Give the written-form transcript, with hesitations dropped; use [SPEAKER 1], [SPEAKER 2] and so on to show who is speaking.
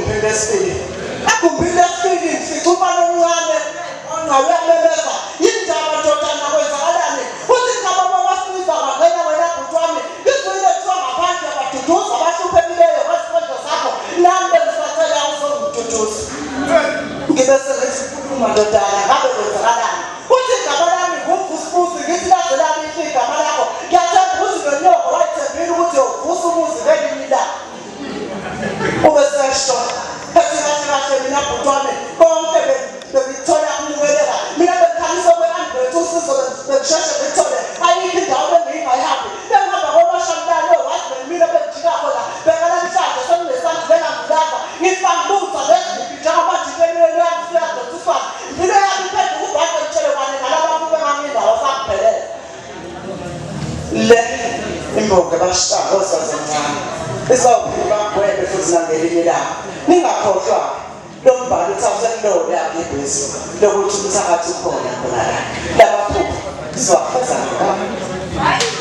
[SPEAKER 1] Egumbini lesibili. Egumbini lesibili ngifica umfana omncane onqa uyamemeza. Yindaba ndodana kwenzakalani? Uthi indaba bawasiza wangena wena bhuti wami. Izwile kuthiwa ngaphandle baduduza abahluphekileyo ngesikhondlo sakho. Nami bengisacela uzongiduduza. Ngibe sengithi khuluma ndodana ngabe kwenzakalani? Uthi igama lami nguVusimuzi ngithi laze lami igama lakho. Ngiyathemba ukuthi nonyoko wayethembile ukuthi uyovusa umuzi ngelinye ilanga. Ube sesho ethi kahle kahle mina bhuti wami konke bengithola kumukeleka mina bengikhalisa kwe-andret usizo bengisheshe ngithole ayikho indawo bengingayihambi bengihamba komashamlalo wazi mina bengijika khona bheka namhlanje senginesandulela ngilapha ngifangibutha leziphi njengamanje into yami siyadonsiswana impilo yami iphenduka ubhade ngitshelekwane nalaba bantu bengangindawo sakuphelela Le imbongi abashaka osazencane izawuphinde bagwebe futhi nangelinye ilanga. Ningakhohlwa lo mbhalo uthathwe kulona yakhe ibhizi lokuthi umthakathi ukhona khona la. Lamaphupho siwafeza ngempela.